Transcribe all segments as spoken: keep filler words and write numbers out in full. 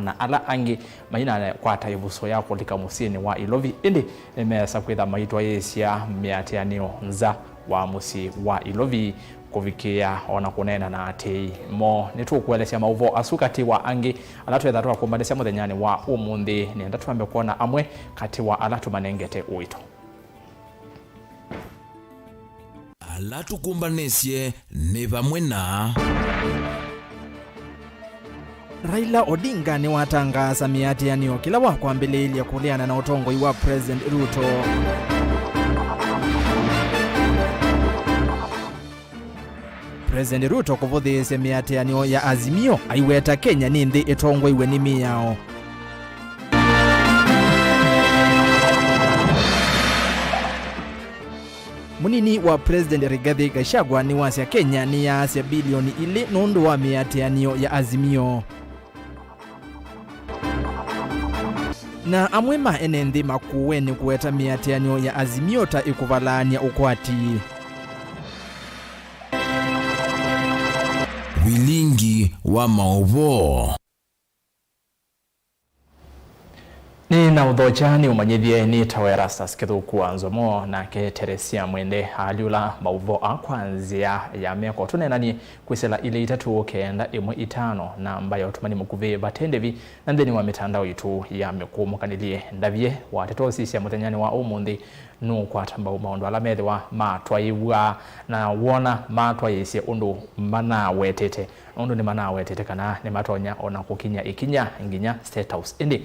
na ala angĩ mainakwata ĩvuso ya kũlika mũsyĩnĩ wa Ilovi, ĩndĩ nĩmeesa kwĩtha maitwaĩĩsya mĩatĩanĩo nza wa mũsyĩ wa Ilovi kũvikĩĩa o na kũneena na atĩĩi moo. Nĩtũkũelesya maũvoo asu katĩ wa angĩ ala twĩtha twakũmbanĩsya mũthenyanĩ wa ũmũnthĩ. Nĩenda twambe kwona amwe katĩ wa ala tũmanengete ũito. Ala tũkũmbanĩsye nĩ vamwe na Raila Odinga nĩwatangaasa mĩatĩanĩo kĩla wa kwambĩlĩĩlya kũleana na ũtongoi wa President Ruto. President Ruto kũvũthĩĩsya mĩatĩanĩo ya Azimio, aiweta Kenya nĩ nthĩ ĩtongoiw'e nĩ mĩao. Mũnini wa President Rigathi Gachagua nĩwasya Kenya nĩyaasya bilioni ilĩ nũndũ wa mĩatĩanĩo ya Azimio. Na amwe ma ene nthĩ makũũenĩ kũweta mĩatĩanĩo ya Azimio ta ĩkũvalaany'a ũkwati. Vilingi wa maũvoo. Nĩ na ũthokya nĩ ũmanyĩthye nĩ tawa Erastus Kĩthũku wa Nzomo, nake Teresia Mwende alyũla maũvoo aa kwa nzĩa ya meko. Tũneenanie kwĩsĩla ilĩ itatũ kenda ĩmwe itano, namba ya ũtũmani mũkuvĩ vate ndĩvi, na nthĩnĩ wa mĩtandao itũ ya mĩkũũmũkanĩlye. Ndavye wa ndeto sisya mũthenyanĩ wa ũmũnthĩ nũkwata mbau maũndũ ala methĩwa matwaĩw'a na wona matwaĩĩsye ũndũ manawetete, nũndũ nĩmanawetete kana nĩmatonya o na kũkiny'a ĩkinya nginya State House. Ĩndĩ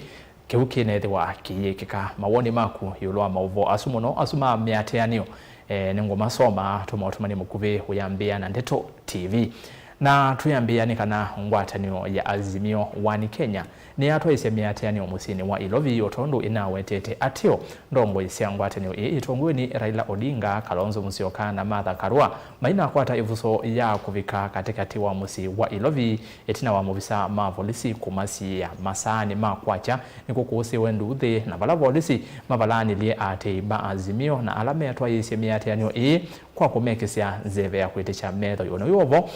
kĩu kĩnethĩwa kĩyĩkĩka. Mawoni maku ĩũlũ wa maũvoo asu mũno asu ma mĩatĩanĩo, e, nĩngũmasoma tũmaũtũmani mũkuvĩ ũyambĩĩa na Ndeto T V. Na tũyambĩĩa nĩ kana ngwatanĩo ya Azimio One Kenya nĩyatwaĩsye mĩatĩanĩo mũsyĩnĩ wa Ilovi, o tondũ ĩnawetete ateo ndongoi sya ngwatanĩo ĩĩ itongoew'e nĩ Raila Odinga, Kalonzo Musyoka na Martha Karua mainakwata ĩvuso ya kũvika katĩkatĩ wa mũsyĩ wa Ilovi ĩtina wa maovisa ma volisi kũmasiĩĩa. Masaanĩ ma kwakya nĩkw'o kũũsĩwe nduuthĩ, na vala volisi mavalaanĩlye aatĩĩi ma Azimio na ala metwaĩĩsye mĩatĩanĩo ĩĩ kwa kũmekĩsya nzeve ya kwĩtĩkya methoi. O na wĩ o vo,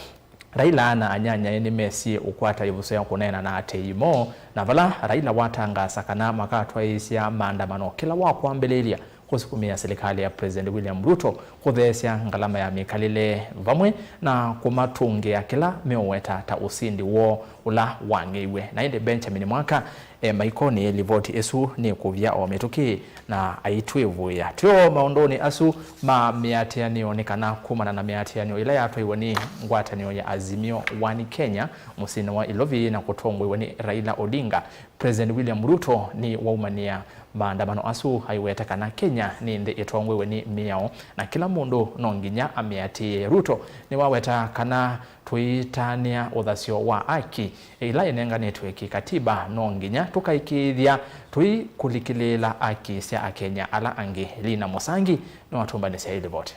Raila na anyanyae nĩmesie ũkwata ĩvuso ya kũneena na aatĩĩi moo, na vala Raila watangaasa kana makatwaĩĩsya maandamano kĩla wa kwambĩlĩĩlya kũsukumĩa silikalĩ ya President William Ruto kũtheesya ngalama ya mĩkalĩle vamwe na kũmatũngĩa kĩla meũweta ta ũsindi woo ũla wang'eiwe. Na ĩndĩ Benjamin Mwaka e maikonĩ, livoti ĩsu nĩkũvya o mĩtũkĩ na aitwĩvũĩa. Twĩ o maũndũnĩ asu ma mĩatĩanĩo, nĩ kana kumana na mĩatĩanĩo ĩla yatwaiwe nĩ ngwatanĩo ya Azimio One Kenya mũsyĩnĩ wa Ilovi na kũtongoew'a nĩ Raila Odinga, President William Ruto nĩwaumanĩa maandamano asu aiweta kana Kenya nĩ nthĩ ĩtongoew'e nĩ mĩao na kĩla mũndũ no nginya amĩatĩĩe. Ruto nĩwaweta kana tũitanĩa ũthasyo wa aki ĩla ĩnenganĩtwe kĩkatiba, no nginya tũkaĩkĩĩthya tũikũlikĩlĩĩla aki sya Akenya ala angĩ. Lina Mũsangi nĩwatũmbanĩsya ĩ livoti.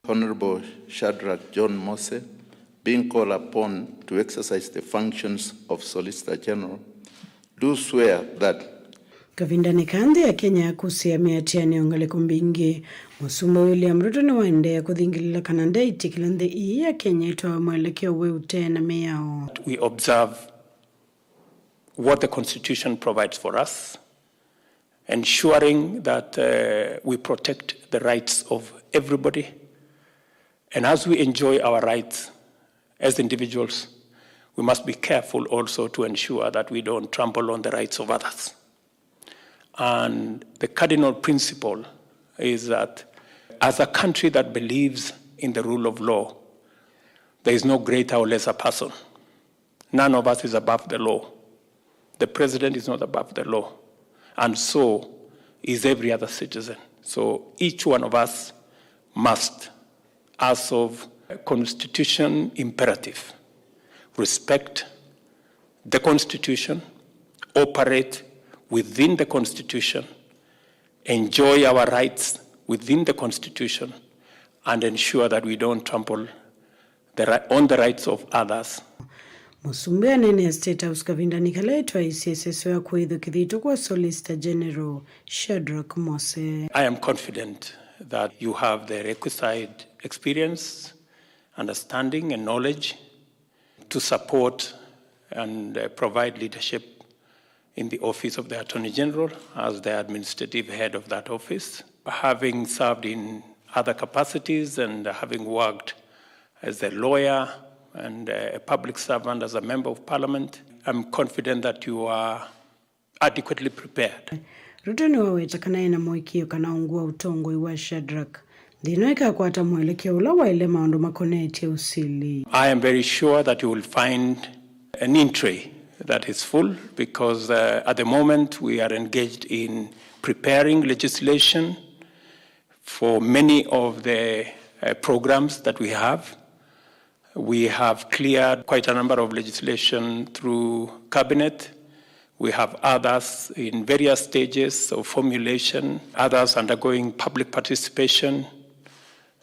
Honorable Shadrack John Mose, being called upon to exercise the functions of Solicitor General, do swear that Kavindanĩ ka nthĩ ya Kenya yakũsĩĩa mĩatĩanĩo ngalĩko mbingĩ, Mũsumbĩ William Ruto nĩwaendeea kũthingĩlĩla kana ndeĩtĩkĩla nthĩ ii ya Kenya ĩtwawe mwelekeo wĩ ũtee na mĩao. We observe what the Constitution provides for us, ensuring that, uh, we protect the rights of everybody. And as we enjoy our rights as individuals, we must be careful also to ensure that we don't trample on the rights of others. And the cardinal principle is that as a country that believes in the rule of law, there is no greater or lesser person. None of us is above the law. The president is not above the law. And so is every other citizen. So each one of us must, as of constitution imperative, respect the constitution, operate within the constitution, enjoy our rights within the constitution, and ensure that we don't trample the ri-, on the rights of others. Mũsumbĩ aneenea State House kavindanĩ kala ĩtwaĩsye ĩseso ya kũĩthwa kĩthito kwa Solicitor General Shadrack Mose. I am confident that you have the requisite experience, understanding and knowledge to support and uh, provide leadership in the office of the Attorney General as the administrative head of that office. Having served in other capacities and having worked as a lawyer and a public servant, as a member of parliament, I'm confident that you are adequately prepared. Ruto nĩwaweta kana ena mũĩkĩĩo kana ungu wa ũtongoi wa Shadrack, nthĩ ĩno ĩkakwata mwelekeo ũla waĩle maũndũ makonetye ũsili. I am very sure that you will find an entry that is full because uh, at the moment we are engaged in preparing legislation for many of the uh, programs that we have. We have cleared quite a number of legislation through cabinet. We have others in various stages of formulation, others undergoing public participation,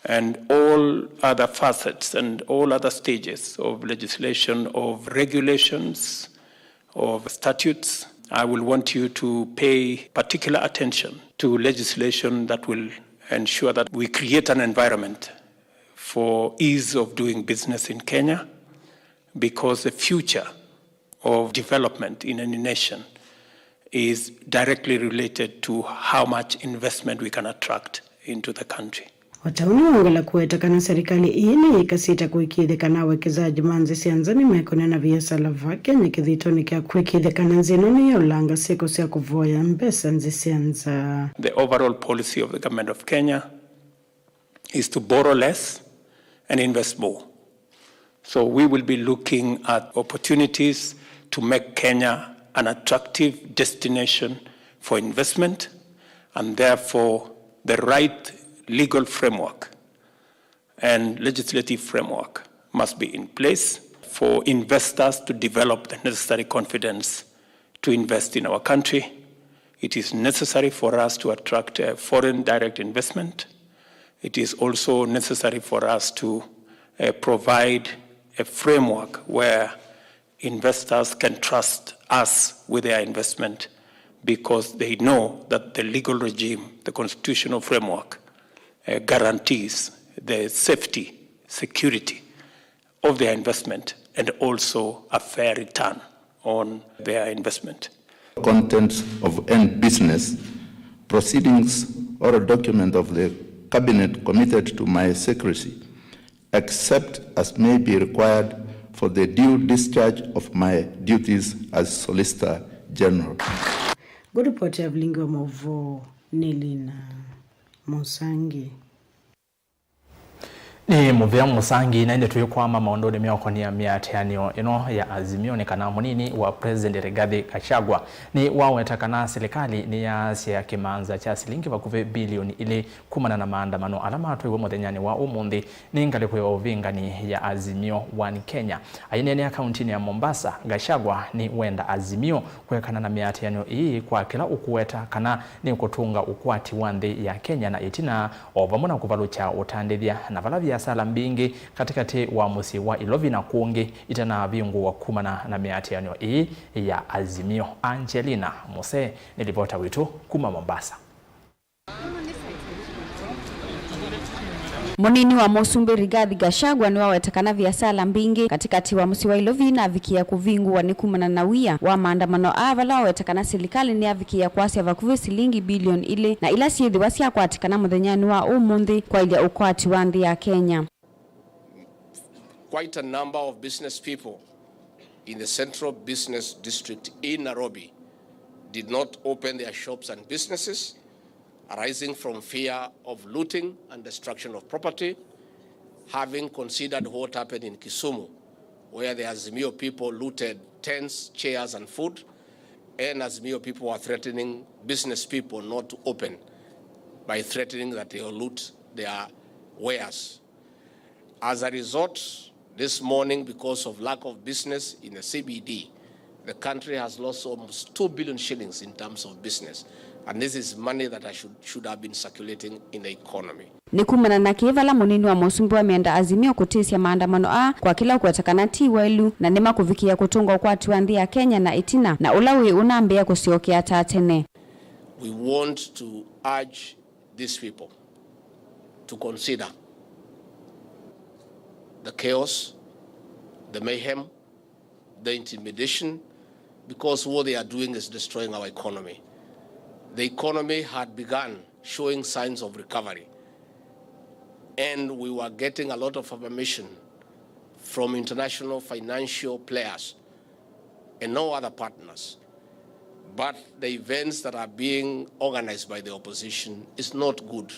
and all other facets and all other stages of legislation, of regulations, of statutes. I will want you to pay particular attention to legislation that will ensure that we create an environment for ease of doing business in Kenya, because the future of development in any nation is directly related to how much investment we can attract into the country. O ta ũu nĩwongela kũweta kana serikali ĩĩ nĩyĩkasĩte kũĩkĩĩthya kana awekezaji ma nzĩ sya nza nĩmekũnena viasala va Kenya kĩthĩtonĩ kya kũĩkĩĩthya kana nzĩ ĩno nĩyaũlanga syĩko sya kũvoya mbesa nzĩ sya nza. The overall policy of the government of Kenya is to borrow less and invest more. So we will be looking at opportunities to make Kenya an attractive destination for investment, and therefore the right legal framework and legislative framework must be in place for investors to develop the necessary confidence to invest in our country. It is necessary for us to attract uh, foreign direct investment. It is also necessary for us to uh, provide a framework where investors can trust us with their investment because they know that the legal regime, the constitutional framework, uh, guarantees the safety, security of their investment and also a fair return on their investment. Contents of any business proceedings or a document of the cabinet committed to my secrecy, except as may be required for the due discharge of my duties as Solicitor General. Ngũripoti ya vilingi wa maũvoo nĩ Lina Mũsangi. Nĩ mũvea Mũsangi, na ĩndĩ twĩkwama maũndũnĩ meũkonĩa mĩatĩanĩo ĩno ya Azimio, nĩ kana mũnini wa President Rigathi Gachagua nĩwaweta kana silikalĩ nĩyaasya kĩmanza kya silingi vakuvĩ bilioni ilĩ kumana na maandamano ala matwaiwe mũthenyanĩ wa ũmũnthĩ nĩ ngalĩko ya ũvĩngani ya Azimio One Kenya. Aineenea kauntinĩ ya Mombasa, Gachagua nĩwenda Azimio kwekana na mĩatĩanĩo ĩĩ kwa kĩla ũkũweta kana nĩkũtũnga ũkwati wa nthĩ ya Kenya na ĩtina, o vamwe na kũvalũkya ũtandĩthya na vala viasala mbingĩ katĩkatĩ wa mũsyĩ wa Ilovi na kũngĩ itanavingũwa kumana na mĩatĩanĩo ĩĩ ya Azimio. Angelina Mose nĩ livota witũ kuma Mombasa. Mũnini wa mũsumbĩ Rigathi Gachagua nĩwaweta kana viasala mbingĩ katĩkatĩ wa mũsyĩ wa Ilovi navikĩĩa kũvingũwa nĩ kumana na wia wa maandamano aa, vala waweta kana silikalĩ nĩyavikĩĩa kwasya vakuvĩ silingi bilioni ilĩ na ila syĩthĩwa syakwatĩkana mũthenyanĩ wa ũmũnthĩ kwaĩlya ũkwati wa nthĩ ya Kenya. Quite a number of business people in the central business district in Nairobi did not open their shops and businesses, arising from fear of looting and destruction of property, having considered what happened in Kisumu, where the Azimio people looted tents, chairs, and food, and Azimio people were threatening business people not to open by threatening that they will loot their wares. As a result, this morning, because of lack of business in the C B D, the country has lost almost two billion shillings in terms of business. And this is money that I should, should have been circulating in the economy. Nĩ kumana na kĩĩ vala mũnini wa mũsumbĩ wa mĩenda Azimio kũtĩsya maandamano aa kwa kĩla ũkweta kana ti waĩlu na nĩmakũvikĩĩa kũtũnga ũkwati wa nthĩ ya Kenya na ĩtina na ũla wĩ ũnambĩĩa kũsyokea ta tene. We want to urge these people to consider the chaos, the mayhem, the intimidation, because what they are doing is destroying our economy. The economy had begun showing signs of recovery, and we were getting a lot of affirmation from international financial players and no other partners. But the events that are being organized by the opposition is not good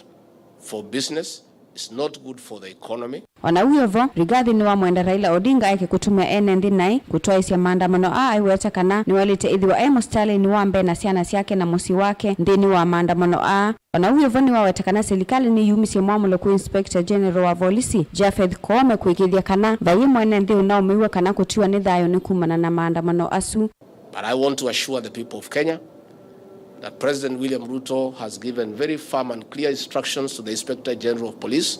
for business, it's not good for the economy. O na wĩ o vo, Rigathi nĩwamwenda Raila Odinga eke kũtũmĩa ene nthĩ naĩ kũtwaĩsya maandamano aa, aiweta kana nĩwaĩlĩte ĩthĩwa e mũsitalĩnĩ wa mbee na syana syake na mũsyĩ wake nthĩnĩ wa maandamano aa. O na wĩ o vo, nĩwaweta kana silikalĩ nĩyumisye mwamũlo kwĩ Inspector General wa volisi, Japheth Koome, kũĩkĩĩthya kana vaiĩ mwene nthĩ ũnaũmĩw'a kana kũtiwa nĩ thayũ nĩ kumana na maandamano asu. But I want to assure the people of Kenya that President William Ruto has given very firm and clear instructions to the Inspector General of Police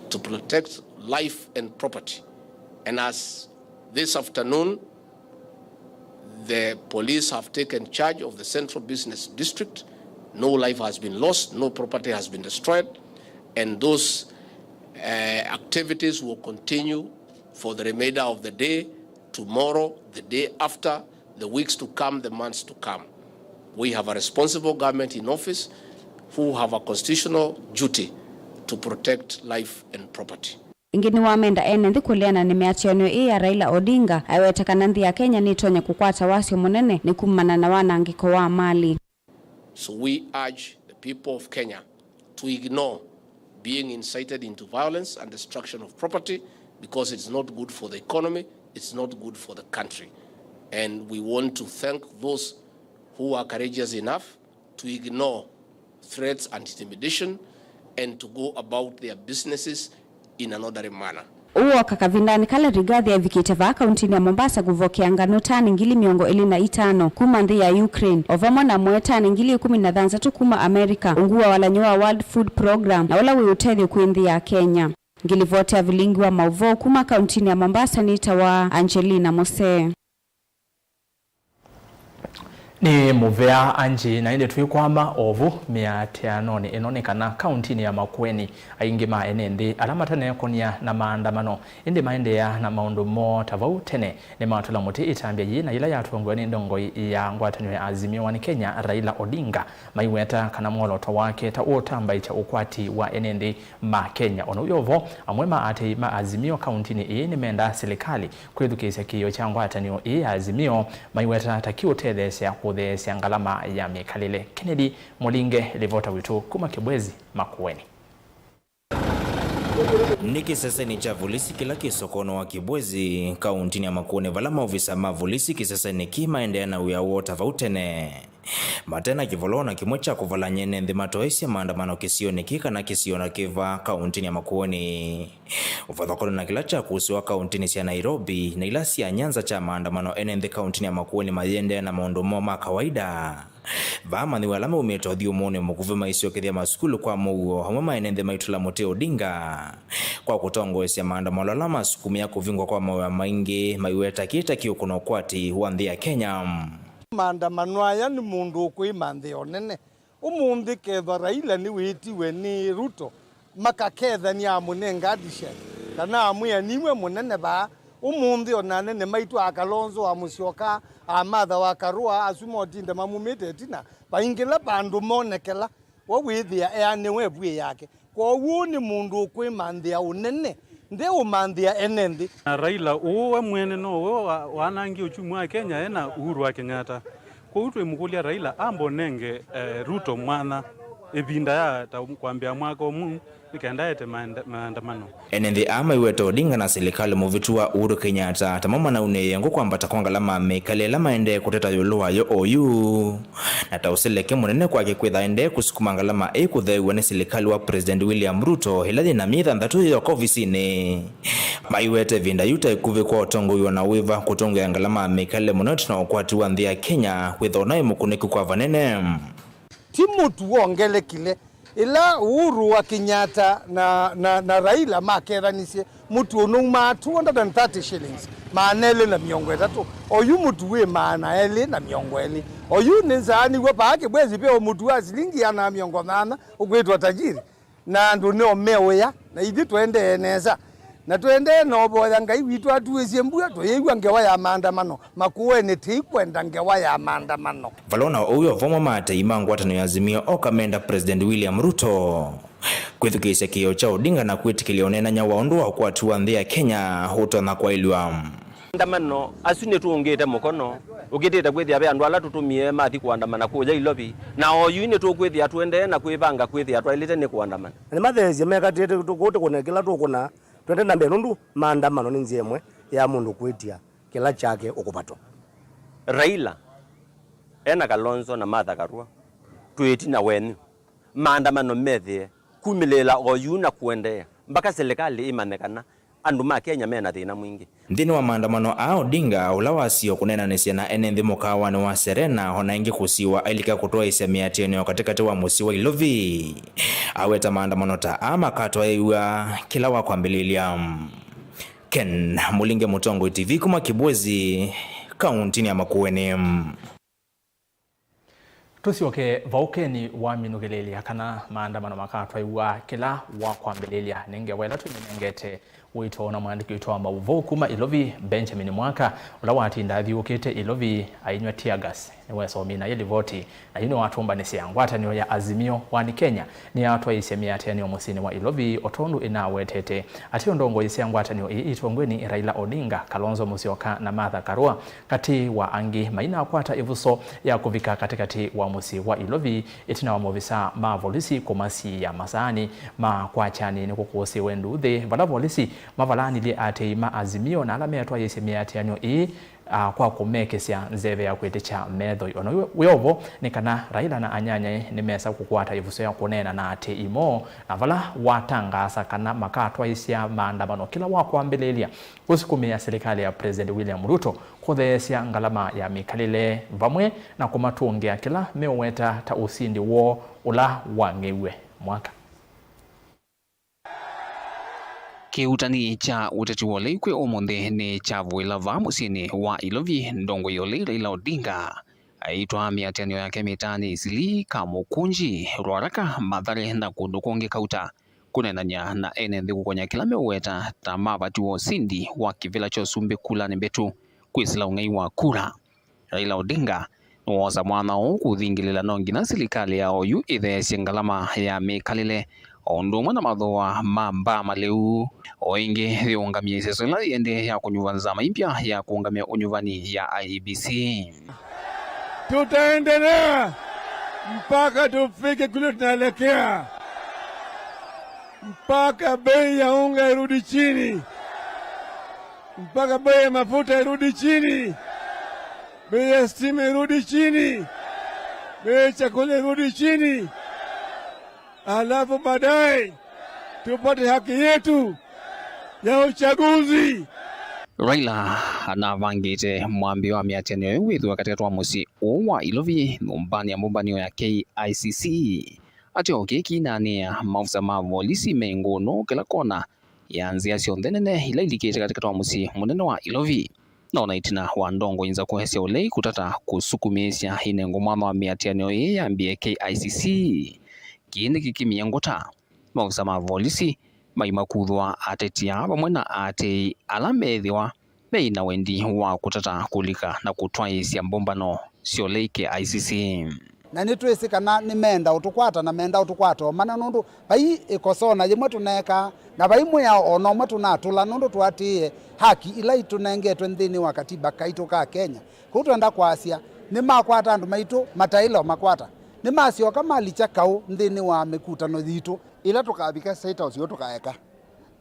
to protect life and property. And as this afternoon, the police have taken charge of the Central Business District. No life has been lost, no property has been destroyed, and those, uh, activities will continue for the remainder of the day, tomorrow, the day after, the weeks to come, the months to come. We have a responsible government in office who have a constitutional duty to protect life and property. Ĩngĩ nĩwamenda ene nthĩ kũleana nĩ mĩatĩanĩo ĩĩ ya Raila Odinga, aiweta kana nthĩ ya Kenya nĩtonya kũkwata wasyo mũnene nĩ kumana na wanangĩko wa mali. So we urge the people of Kenya to ignore being incited into violence and destruction of property, because it's not good for the economy, it's not good for the country. And we want to thank those who are courageous enough to ignore threats and intimidation and to go about their businesses in an orderly manner. Ũũ woka kavindanĩ kala Rigathi evikĩte vaa kauntinĩ ya Mombasa kũvokea nganũ tani ngili mĩongo ĩlĩ na itano kuma nthĩ ya Ukraine, o vamwe na mũe tani ngili ĩkũmi na thanthatũ kuma America, ungu wa walany'o wa World Food Program, na ũla wĩ ũtethyo kwĩ nthĩ ya Kenya. Ngilivoti ya vilingi wa maũvoo kuma kauntinĩ ya Mombasa nĩtawa Angelina Mose. Nĩ mũvea Angie, na ĩndĩ twĩkwama ovu mĩatĩanonĩ ĩno nĩ kana kauntinĩ ya Makueni, aingĩ ma ene nthĩ ala mataneekũnia na maandamano, ĩndĩ maendeea na maũndũ moo ta vau tene, nĩmatũla mũtĩ ĩtambya yĩĩ na yĩla yatongoew'e nĩ ndongoi ya ngwatanĩo ya Azimio One Kenya, Raila Odinga, maiweta kana mwolooto wake ta ũũtambaĩtya ũkwati wa ene nthĩ ma Kenya. O na wĩ o vo, amwe ma aatĩĩi ma Azimio kauntinĩ ĩĩ nĩmendaa silikalĩ kwĩthukĩĩsya kĩĩo kya ngwatanĩo ĩĩ ya Azimio, maiweta ta kĩũtetheesya kũtheesya ngalama ya mĩkalĩle. Kennedy Mũlinge, livota witũ kuma Kĩbwezi, Makueni. Nĩ kĩsesenĩ kya volisi kĩla kĩ sokonĩ wa Kĩbwezi, kauntinĩ ya Makueni, vala maovisa ma volisi kĩsesenĩ kĩĩ maendeea na wĩa woo ta vau tene. Mate na kĩvoloo na kĩmwe kya kũvalany'a ene nthĩ matoesye maandamano kĩsionĩ kĩĩ kana kĩsio na kĩva kauntinĩ ya Makueni. Ũvathũkany'o na kĩla kyakusĩwa kauntinĩ sya Nairobi na ila sya Nyanza kya maandamano, ene nthĩ kauntinĩ ya Makueni mayĩendeea na maũndũ moo ma kawaida. Vaa manyĩw'a ala maumĩte ũthyũmũũnĩ mũkuvĩ maisyokethya masukulu kwa mũuo, amwe ma ene nthĩ maitũla mũtĩ Odinga kwa kũtongoesya maandamano ala masukumĩa kũvingwa kwa mawĩa maingĩ, maiweta kĩĩ ta kĩũkũna ũkwati wa nthĩ ya Kenya. Maandamano aya nĩ mũndũ ũkũĩma nthĩ o nene. Ũmũnthĩ kethwa Raila nĩwĩtiwe nĩ Ruto, makakethany'a amũnenga addition, kana amwĩa niwe mũnene vaa. Ũmũnthĩ o na anene maitũ a Kalonzo, a Musyoka, a Martha wa Karua, asu motinda mamumĩte ĩtina, vaingĩla vandũ monekela, we wĩthĩa eanĩwe ĩvuĩ yake. Kwoou nĩ mũndũ ũkwĩmanthĩa ũnene, ndeũmanthĩa ene nthĩ. Na Raila ũũ we mwene nowe wa-, wanangie uchumi wa Kenya e na Uhuru wa Kenyatta. Kwoou twĩmũkũlya Raila ambe ũnenge, eh, Ruto mwanya ĩvinda ya ta kwambĩa mwaka ũmwe nĩ kenda ete maenda-, maandamano. Ene nthĩ aa maiweta Odinga na silikalĩ mũvĩtu wa Uhuru Kenyatta tamo manaunĩĩe ngũ kwambata kwa ngalama ya mĩkalĩle ĩla maendee kũteta ĩũlũ wayo oyu. Na ta ũseleke mũnene kwake kwĩtha aendee kũsukuma ngalama ĩĩ kũtheew'a nĩ silikalĩ wa President William Ruto ĩla yĩ na myei thanthatũ yĩyoka ovisinĩ. Maiwete ĩvinda yu ta ĩkuvĩ kwa ũtongoi o na wĩva kũtũngĩa ngalama ya mĩkalĩle mũno ĩtina wa ũkwati wa nthĩ ya Kenya kwĩthwa naĩ mũkunĩku kwa vanene. Ti mũtu wongelekile. Ĩla Uhuru wa Kenyatta na, na, na Raila makethanisye, mũtu ũnaumaa two hundred and thirty shillings, maana elĩ na mĩongo ĩtatũ. Oyu mũtu wĩ maana elĩ na mĩongo ĩlĩ. Oyu nĩnzaanĩw'e vaa Kĩbwezi ve mũtu wa silingi ĩana na mĩongo nyanya ũkwĩtwa tajiri, na andũ nĩo meũya, na ithyĩ tũendee nesa. Na tũendee na ũvoya Ngai witũ atuĩsye mbua, tũyĩw'a ngewa ya maandamano. Makueni tĩikwenda ngewa ya maandamano. Vala ona ũu, o vamwe ma atei ma ngwatanĩo ya Azimio oka menda President William Ruto kwĩthukĩĩsya kĩĩo kya Odinga na kwĩtĩkĩlya ũneenany'a wa ũndũ wa ũkwati wa nthĩ ya Kenya ũtonya kwaĩlw'a. Maandamano asu nĩtũũngĩte mũkono, ũkĩtĩte kwĩthĩa ve andũ ala tũtũmie mathi kũandamana kũya Ilovi, na oyu nĩtũkwĩthĩa tũendee na kwĩvanga kwĩthĩa twaĩlĩte nĩ kũandamana. Na nĩmatheesye mekatĩte tũkũte kũna kĩla tũkũna, twende na mbee nũndũ maandamano nĩ nzĩa ĩmwe ya mũndũ kwĩtya kĩla kyake ũkũvatwa. Raila ena Kalonzo na Martha Karua twĩ ĩtina wenyu. Maandamano methĩe kumĩlĩĩla oyu na kũendeea mbaka silikalĩ ĩmanye kana andũ ma Kenya mena thĩna mwingĩ. Nthĩnĩ wa maandamano aa, Odinga, ũla wasio kũneenanĩsya na ene nthĩ mũkaawanĩ wa Serena, ona ĩngĩ kũsiwa ailika kũtwaĩĩsya mĩatĩanĩo katĩkatĩ wa mũsyĩ wa Ilovi, aweta maandamano ta aa makatwaĩĩw'a kĩla wa kwambĩlĩlya. Ken Mũlinge, Mũtongoi T V, kuma Kibwezi, kauntinĩ ya Makueni. Tũsyoke vaũkeni wa minũkĩlĩlya kana maandamano makatwaĩwa kĩla wa kwambĩlĩlya. Nĩ ngewa ĩla twĩmĩnengete wĩto na mwandĩki witũ wa maũvoo kuma Ilovi, Benjamin Mwaka, ũla watinda athiũũkĩte Ilovi ainywa tear gas. Nĩwesa ũmina yĩ livoti, na yu nĩwatũmbanĩsya ngwatanĩo ya Azimio One Kenya nĩyatwaĩĩsye mĩatĩanĩo mũsyĩnĩ wa Ilovi, o tondũ ĩnawetete atĩ ndongoi sya ngwatanĩo ĩĩ itongoi nĩ Raila Odinga, Kalonzo Musyoka na Martha Karua, katĩ wa angĩ, mainakwata ĩvuso ya kũvika katĩkatĩ wa mũsyĩ wa Ilovi ĩtina wa maovisaa ma volisi kũmasiĩa masaani ma kwakya nĩ kũkũsĩwe nduuthĩ, vala volisi mavalanilye atei ma Azimio na ala metwaĩĩsye mĩatĩanĩo ĩĩ, a, kwa kũmekĩsya nzeve ya kwĩtĩkya methoi. Ona wĩ, wĩ o vo, nĩ kana Raila na anyanyae nĩmesa kũkwata ĩvuso ya kũneena na atei moo, na vala watangaasa kana makatwaĩsya maandamano kĩla wa kwambĩlĩlya kũsukumĩa silikalĩ ya President William Ruto kũtheesya ngalama ya mĩkalĩle vamwe na kũmatũngĩa kĩla meũweta ta ũsindi woo ũla wang'eiwe. Mwaka. Kĩuutani kya ũteti wa ũlei kwĩ ũmũnthĩ nĩkyavũĩla vaa mũsyĩnĩ wa Ilovi, ndongoi ya ũlei Raila Odinga aitwaa mĩatĩanĩo yake mĩtaanĩ Eastleigh, Kamũkũnji, Ruaraka, Mathare na kũndũ kũngĩ kauta kũneenany'a na ene nthĩ kũkony'a kĩla meũweta ta mavatiwe ũsindi wa kĩvĩla kya ũsumbĩ kulanĩ mbĩtu kwĩsĩla ũng'ei wa kura. Raila Odinga nĩwoosa mwanya ũũ kũthingĩlĩla no nginya silikalĩ ya oyu ĩtheesye ngalama ya mĩkalĩle, o ũndũ ũmwe na mathooa ma mbaa malĩu, o ĩngĩ yĩũngamye ĩseso ĩla yĩendee ya kũnyuva nzama imbya ya kũũngamya ũnyuvani ya I E B C. Tutaendelea mpaka tufike kule tunaelekea, mpaka bei ya unga irudi chini, mpaka bei ya mafuta irudi chini, bei ya stima irudi chini, bei ya chakula irudi chini, alafu baadaye tupate haki yetu ya uchaguzi. Raila anavangĩte mwambĩo wa mĩatĩanĩo ĩyo wĩthĩwe katĩkatĩ wa mũsyĩ ũũ wa Ilovi, nyũmbanĩ ya mbũmbanĩo ya K I C C. Atĩ o kĩĩ kĩinaanĩa, maofisa ma volisi me ngũnũ kĩla kona ya nzĩa syonthe nene ila ilikĩte katĩkatĩ wa mũsyĩ mũnene wa Ilovi. No na ĩtina wa ndongoi nzakũe sya ũlei kũtata kũsukumĩĩsya ĩnengwe mwanya wa mĩatĩanĩo ĩĩ yambĩe K I C C, kĩĩ nĩkĩkĩmie ngũta. Maofisa ma volisi maimakuthwa ateti aa vamwe na aatĩĩi ala meethĩwa meĩ na wendi wa kũtata kũlika na kũtwaĩĩsya mbũmbano sya ũlei K I C C. Na nĩtwĩsĩ kana nĩmeenda ũtũkwata, na meenda ũtũkwata o mana, nũndũ vai ĩkosona yĩmwe tũneekaa, na vai mwĩao o na ũmwe tũnatũla, nũndũ tũatĩĩe haki ila itũnengetwe nthĩnĩ wa katiba kaitũ ka Kenya. Kũu twenda kwasya, nĩmakwata andũ maitũ mataĩle ũmakwata. Nĩmasyoka malikya kaũ nthĩnĩ wa mĩkutano yitũ. Ĩla tũkavika State House, yo tũkaeka.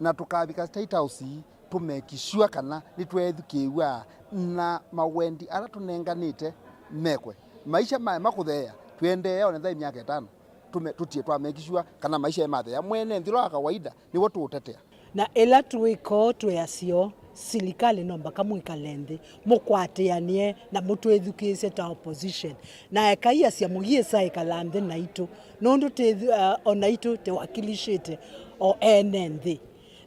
Na tũkavika State House, tũmake sure kana nĩtweethukĩĩw'a na mawendi ala tũnenganĩte mekwe. Maisha maema kũtheea, tũendee o na ethĩwa nĩ myaka ĩtano, tũme-, tũtie twamake sure kana maisha ematheea. Mwene nthĩ ũla wa kawaida nĩwe tũũtetea. Na ĩla twĩka ũu twĩ aseo, silikalĩ no mbaka mwĩkale nthĩ, mũkwatĩanĩe na mũtwĩthukĩĩsye ta opposition. Na ekai asya mũyĩsa ĩkala nthĩ naitũ, nũndũ twĩ, uh, o naitũ tũwakilishĩte o ene nthĩ.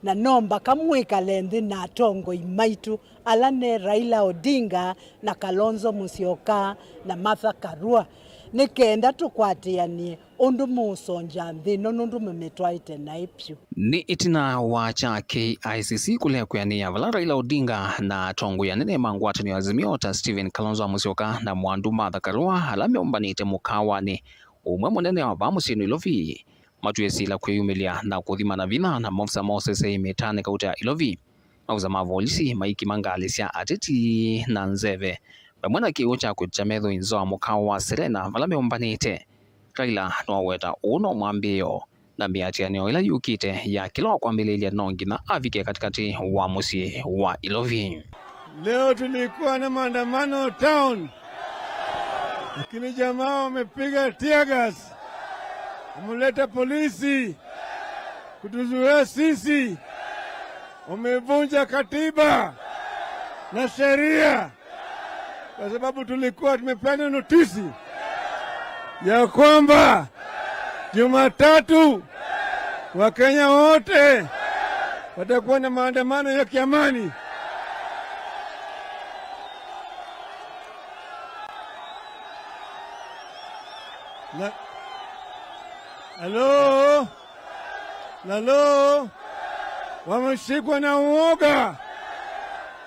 Na no mbaka mwĩkale nthĩ na atongoi maitũ ala nĩ Raila Odinga na Kalonzo Musyoka na Martha Karua, nĩ kenda tũkwatĩanĩe ũndũ mũũsongya nthĩ ĩno nũndũ mũmĩtwaĩte naĩ vyũ. Nĩ ĩtina wa kya K I C C kũlea kwĩanĩa vala Raila Odinga na atongoi anene ma ngwatanĩo ya Azimio ta Stephen Kalonzo wa Musyoka na Mwandu Martha Karua ala meũmbanĩte mũkaawanĩ ũmwe mũnene wa vaa mũsyĩ Nairobi, matw'ĩe sila kwĩyumĩlya na kũthimana vinya na maofisa ma ũseseĩ mĩtaanĩ kauta ya Ilovi. Maofisa ma volisi maikima ngalĩ sya ateti na nzeve, vamwe na kĩw'ũ kya kwĩkya metho nza wa mũkaawa wa Serena vala meũmbanĩte. Raila nĩwaweta ũũ no mwambĩĩo, na mĩatĩanĩo ĩla yũkĩte ya kĩla wa kwambĩlĩĩlya no nginya avike katĩkatĩ wa mũsyĩ wa Ilovi. Leo tulikuwa na maandamano town, lakini jamaa wamepiga tear gas, wameleta polisi kutuzuia sisi, wamevunja katiba na sheria, kwa sababu tulikuwa tumepeana notisi ya kwamba Jumatatu Wakenya wote watakuwa na maandamano ya kiamani. Na, halo? Halo? Wameshikwa na uoga.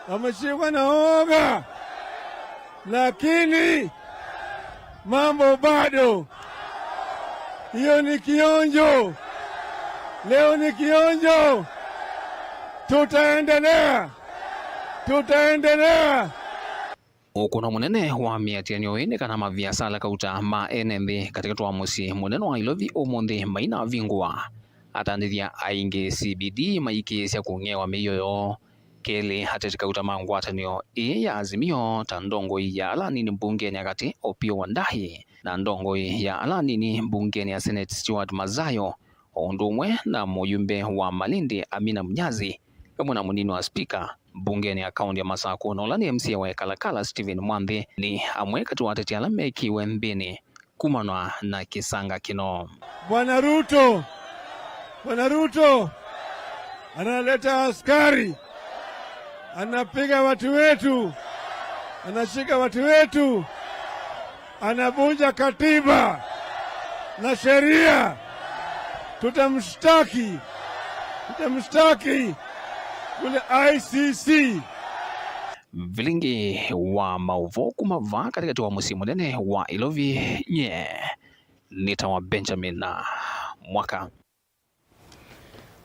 Wameshikwa na uoga. Lakini mambo bado. Hiyo ni kionjo. Leo ni kionjo. Tutaendelea. Tutaendelea. Ũkũno mũnene wa mĩatĩanĩo ĩĩ nĩ kana maviasala kauta ma ene nthĩ katĩkatĩ wa mũsyĩ mũnene wa Ilovi ũmũnthĩ mainavingũa. Atandĩthya aingĩ C B D maikĩĩsya kũng'ewa mĩio yoo. Kelĩ, ateti kauta ma ngwatanĩo ĩĩ ya Azimio ta ndongoi ya ala anini mbungenĩ ya katĩ, Opiyo Wandayi, na ndongoi ya ala anini mbungenĩ ya Senate, Stuart Mazayo, o ũndũ ũmwe na mũyumbe wa Malindi, Amina Munyazi, vamwe na mũnini wa spika mbungenĩ ya kaũntĩ ya Masakũ, na ũla nĩ M C A wa Kalakala, Stephen Mwanthi, nĩ amwe katĩ wa ateti ala mekiwe nthĩnĩ kumana na kĩsanga kĩno. Bwana Ruto, Bwana Ruto analeta askari, anapiga watu wetu, anashika watu wetu, anavunja katiba na sheria. Tutamshtaki, tutamshtaki kule I C C. Vilingi wa maũvoo kuma vaa katĩkatĩ wa mũsyĩ mũnene wa Ilovi, nye nĩtawa Benjamin Mwaka.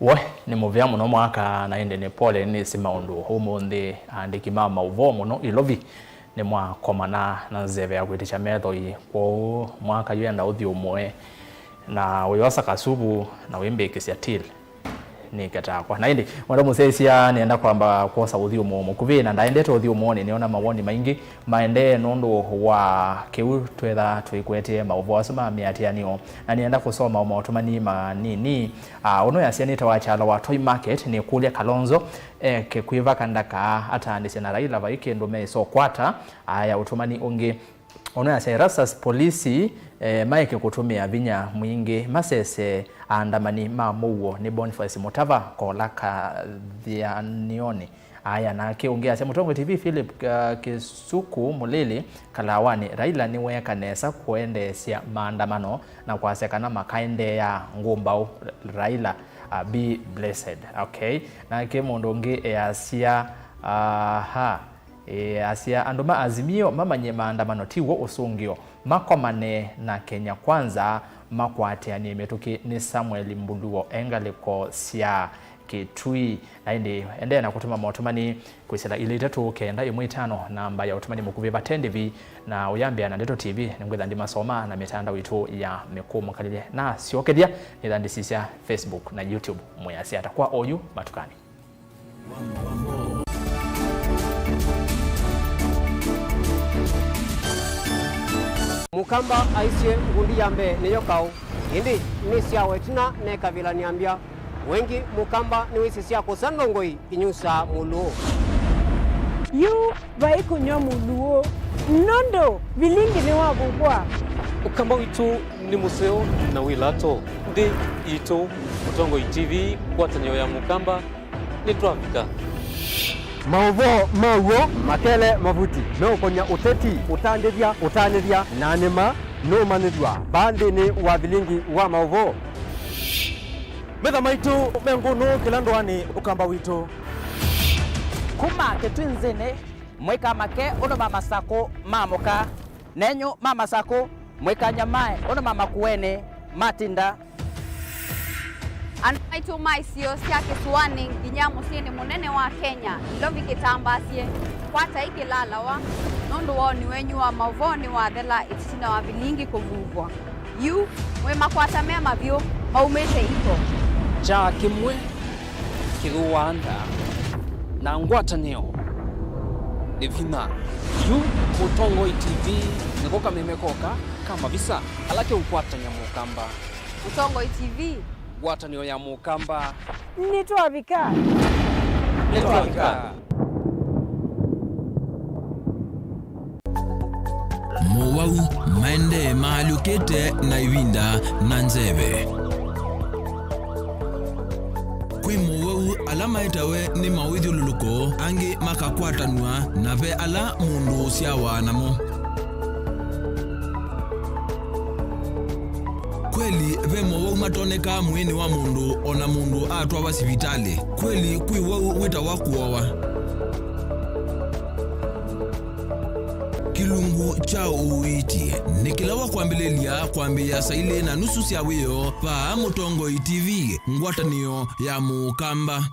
We, nĩ mũvea mũno Mwaka, na ĩndĩ nĩ pole nĩsĩ maũndũ ũmũnthĩ. Aandĩki ma maũvoo mũno Ilovi nĩmwakomana na nzeve ya kwĩtĩkya methoi, kwoou Mwaka yu enda ũthyũmũe na ũyosa kasuvu na wĩmbĩkĩsya till nĩke takwa. Na ĩndĩ, mwenda mũsyaĩĩsya, nĩenda kwamba kwosa ũthyũmũo mũkuvĩ, na ndaendete ũthyũmũonĩ, nĩona mawoni maingĩ maendee nũndũ wa kĩu twetha tũikwetee maũvoo asu ma mĩatĩanĩo. Na nĩenda kũsoma o maũtũmani manini. Ah, ũno yasya nĩtawa Kyalo wa Toy Market, nĩkũlya Kalonzo eke kwĩvaka ndaka ataanĩsye na Raila vai kĩndũ meĩsa ũkwata. Aya, ũtũmani ũngĩ. Ũno yasya Erastus, polisi, eh, maeke kũtũmĩa vinya mwingĩ masese aandamani ma mũuo. Nĩ Boniface Mũtava, Kola Kathianĩonĩ. Aya, nake ũngĩ asya, Mũtongoi T V Philip, uh, Kĩsuku Mũlili, Kalawanĩ, Raila nĩweeka nesa kũendeesya maandamano na kwasya kana makaendeea ngũmbaũ. Raila, uh, be blessed. Okay. Nake mũndũ ũngĩ easya, aha, e, asya, andũ ma Azimio mamanye maandamano tiw'o ũsũngĩo, makomane na Kenya Kwanza, makwatĩanĩe mĩtũkĩ. Nĩ Samuel Mbuluo e ngalĩko sya Kĩtui. Na ĩndĩ endee na kũtũma maũtũmani kwĩsĩla ilĩ itatũ kenda ĩmwe itano, namba ya ũtũmani mũkuvĩ vate ndĩvi, na ũyambĩa na Ndeto T V, nĩngwĩtha ndimasoma na mĩtandao itũ ya mĩkũmũkalĩlye. Na syokethya, nĩtha ndisisya Facebook na YouTube. Mwĩasya ata kwa oyu matukanĩ? Mũkamba aisye, ngundi ya mbee nĩyo kaũ, ĩndĩ nĩ sya wetina nekavilany'a mbya. Wengĩ Mũkamba nĩwĩsĩ sya kũsa ndongoi inyusaa Mũlũũ. Yu vai kũnyw'a Mũlũũ, nũndũ vilingi nĩwavuvwa. Ũkamba witũ nĩ mũseo na wĩ lato. Nthĩ yitũ, Mũtongoi T V, ngwatanĩo ya Mũkamba, Nĩtwavika. Maũvoo ma w'o makele mavuti meũkonya ũteti, ũtandĩthya, ũtanĩthya, na nĩma nũmanyĩthw'a vaa nthĩnĩ wa vilingi wa maũvoo. Metha maitũ me ngũnũ kĩla ndũanĩ ũkamba witũ. Kuma kĩtwinzĩnĩ, mũikamake ũndũ ma masakũ ma mũka. Nenyu ma masakũ, mũikanyamae ũndũ ma makuenĩ matinda. Andũ maitũ ma isio sya kĩsũanĩ nginya mũsyĩnĩ mũnene wa Kenya, Nairobi kĩtambaasye, kwatai kĩlalawa, nũndũ woni wenyu wa maũvoo nĩwathela ĩtina wa vilingi kũvuvwa. Yu, mwĩmakwata me mavyũ maumĩte iko. Kyaa kĩmwe kĩthũaa nda, na ngwatanĩo nĩ vinya. Yu Mũtongoi T V nĩko kameme koka ka mavisa ala keũkwatany'a Mũkamba. Mũtongoi T V. Ngwatanĩo ya Mũkamba. Nĩtwavika. Nĩtwavika. Mowau maendee maalyũkĩte na ĩvinda na nzeve. Kwĩ mowau ala maetawe nĩ mawĩthyũlũlũko, angĩ makakwatanw'a, na ve ala mũndũ ũsyawa namo. Kweli, ve mowau matonekaa mwĩĩnĩ wa mũndũ o na mũndũ atwawa sivitalĩ. Kweli, kwĩ wau wĩtawa kũowa. Kĩlungu kya ũiiti nĩ kĩla wa kwambĩlĩlya kwambĩĩa saa ilĩ na nusu sya wĩoo vaa Mũtongoi T V, ngwatanĩo ya Mũkamba.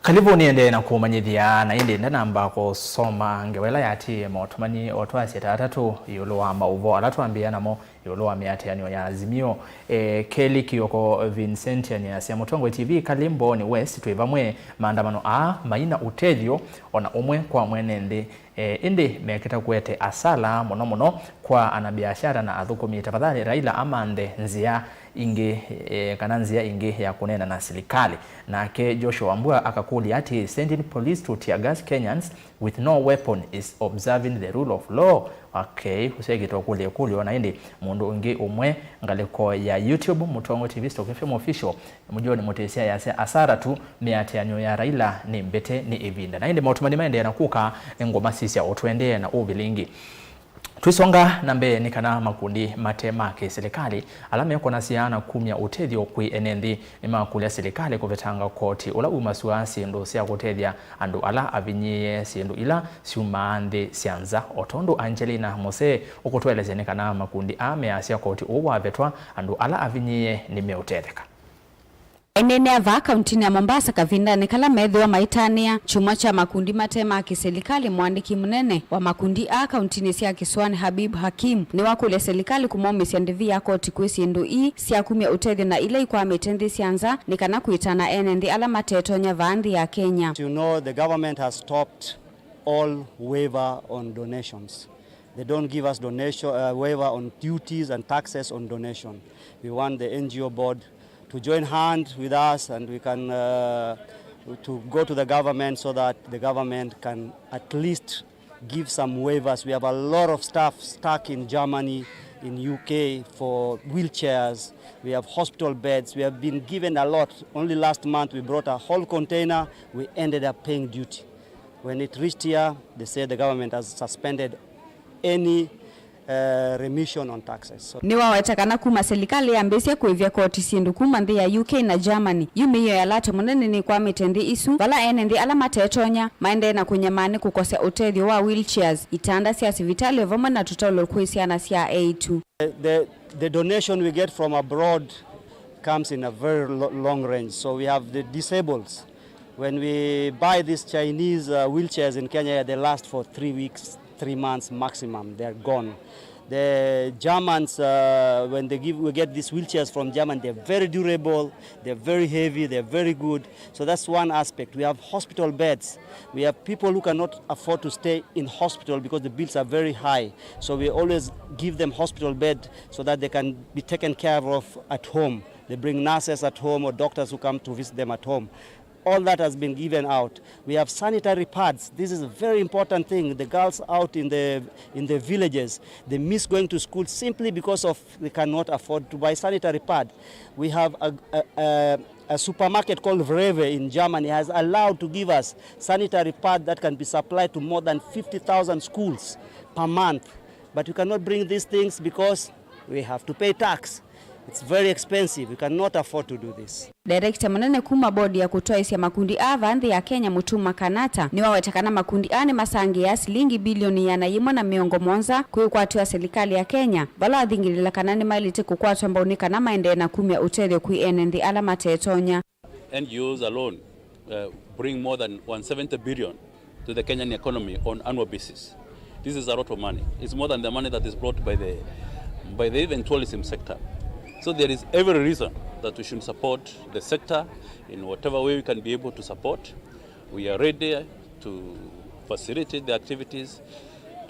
Kalivũ nĩendee na kũmanyĩthya, na ĩndĩ ndanamba kũsoma ngewa ĩla yaatĩĩe motũmani, o twasye ta atatũ ĩũlũ wa maũvoo ala twambĩĩa namo ĩũlũ wa mĩatĩanĩo ya Azimio. E, Kelly Kioko Vincentian asya, Mũtongoi T V, Kalĩ Mbooni West twĩ vamwe, maandamano aa maina ũtethyo ona ũmwe kwa mwene nthĩ. E, ĩndĩ mekĩta kũete asala mũno mũno kwa anabiashara na athũkũmi. Tafadhali Raila amanthe nzĩa ingĩ, e, kana nzĩa ingĩ ya kũneena na silikalĩ. Nake Joshua Wambua akakũlya atĩĩ, "Sending police to tear gas Kenyans with no weapon is observing the rule of law?" Okay, ũsyaĩkĩte ũkũlya ĩkũlyo, na ĩndĩ mũndũ ũngĩ ũmwe ngalĩko ya YouTube, Mũtongoi T V Stock F M Official, John Mutisya yasya, "Asara tu, mĩatĩanĩo ya Raila nĩ mbĩte, nĩ ĩvinda." Na ĩndĩ maũtũmani maendee na kũka, ngũmasisya o tũendee na ũvilingi. Twĩsonga na mbee, nĩ kana makundi mate ma kĩsilikalĩ ala mekonasya na kumya ũtethyo kwĩ ene nthĩ nĩmakũlya silikalĩ kũvetanga koti ũla umasw'a syĩndũ sya kũtethya andũ ala avinyĩĩe, syĩndũ ila syumaa nthĩ sya nza. O tondũ Angelina Mose ũkũtũelesya, nĩ kana makundi aa measya koti ũũ wavetwa, andũ ala avinyĩĩe nĩmeũtetheka. Aineenea vaa kauntinĩ ya Mombasa kavindanĩ kala meethĩwa maitanĩa kyumwa kya makundi mate ma kĩsilikalĩ, mũandĩki mũnene wa makundi aa kauntinĩ sya kĩsũanĩ, Habib Hakim, nĩwakũlya silikalĩ kũmaumĩsya ndĩvi ya koti kwĩ syĩndũ ii sya kumya ũtethyo na ila ikwamĩte nthĩ sya nza, nĩ kana kwĩtana ene nthĩ ala matetonya vaa nthĩ ya Kenya. As you know, the government has stopped all waiver on donations. They don't give us donation, uh, waiver on duties and taxes on donation. We want the N G O board to join hand with us, and we can, uh, to go to the government so that the government can at least give some waivers. We have a lot of staff stuck in Germany, in U K for wheelchairs. We have hospital beds. We have been given a lot. Only last month we brought a whole container. We ended up paying duty. When it reached here, they said the government has suspended any, uh, remission on taxes. So nĩwaweta kana kuma silikalĩ yambĩĩsya kũĩvya koti syĩndũ kuma nthĩ ya U K na Germany, yu mĩio ya lato mũnene nĩkwamĩte nthĩ isu, vala ene nthĩ ala matetonya maendee na kũnyamaa nĩ kũkosya ũtethyo wa wheelchairs, itanda sya sivitalĩ, o vamwe na tũtaũlo kwĩ syana sya eĩtu. The, the, the donation we get from abroad comes in a very lo-, long range. So we have the disables. When we buy these Chinese, uh, wheelchairs in Kenya, they last for three weeks, three months maximum. They're gone. The Germans, uh, when they give, we get these wheelchairs from Germany, they're very durable, they're very heavy, they're very good. So that's one aspect. We have hospital beds. We have people who cannot afford to stay in hospital because the bills are very high. So we always give them hospital bed so that they can be taken care of at home. They bring nurses at home or doctors who come to visit them at home. All that has been given out. We have sanitary pads. This is a very important thing. The girls out in the, in the villages, they miss going to school simply because of they cannot afford to buy sanitary pad. We have a, a, a, a supermarket called Rewe in Germany has allowed to give us sanitary pad that can be supplied to more than fifty thousand schools per month. But we cannot bring these things because we have to pay tax. It's very expensive. We cannot afford to do this. Director mũnene kuma bodi ya kũtwaĩsya makundi aa vaa nthĩ ya Kenya, Mutuma Kanata, nĩwaweta kana makundi aa nĩmasangĩaa silingi bilioni ĩana yĩmwe na mĩongo mũonza kwĩ ũkwati wa silikalĩ ya Kenya, vala wathingĩlĩla kana nĩmaĩlĩte kũkwatwa mbau nĩ kana maendee na kumya ũtethyo kwĩ ene nthĩ ala matetonya. N G Os alone uh, bring more than one seventy billion to the Kenyan economy on annual basis. This is a lot of money. It's more than the money that is brought by the by the even tourism sector. So there is every reason that we should support the sector in whatever way we can be able to support. We are ready to facilitate the activities,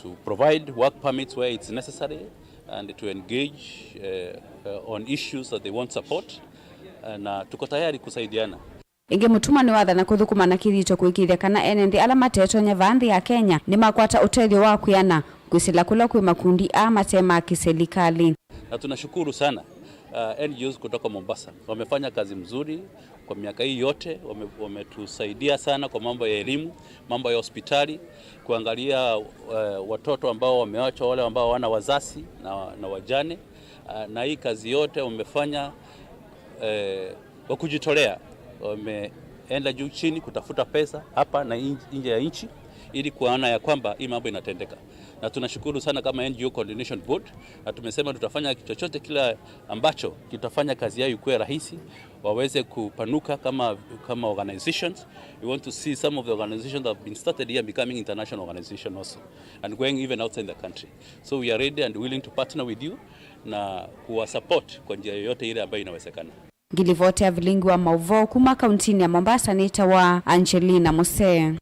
to provide work permits where it's necessary, and to engage uh, uh, on issues that they want support. Na tuko tayari kusaidiana. Ĩngĩ Mutuma nĩwathana kũthũkũma na kĩthito kũĩkĩĩthya kana ene nthĩ ala matetonya vaa nthĩ ya Kenya nĩmakwata ũtethyo wa kwĩana kwĩsĩla kũla kwĩ makundi aa mate ma kĩsilikalĩ. Na tunashukuru sana uh, N G Os kutoka Mombasa wamefanya kazi mzuri kwa miaka hii yote, wame- wametusaidia sana kwa mambo ya elimu, mambo ya hospitali, kuangalia uh, watoto ambao wameachwa, wale ambao hawana wazazi na, na wajane uh, na hii kazi yote wamefanya eh, wa kujitolea wameenda juu chini kutafuta pesa hapa na in- nje ya nchi ili kuona ya kwamba hii mambo inatendeka, na tunashukuru sana kama N G O Coordination Board, na tumesema tutafanya chochote kile ambacho kitafanya kazi yao ikuwe rahisi, waweze kupanuka kama, kama organizations. We want to see some of the organizations that have been started here becoming international organizations also and going even outside the country. So we are ready and willing to partner with you na kuwasupport kwa njia yoyote ile ambayo inawezekana. Ngilivoti ya vilingi wa mauvoo kuma kauntinĩ ya Mombasa nĩtawa Angelina Musee.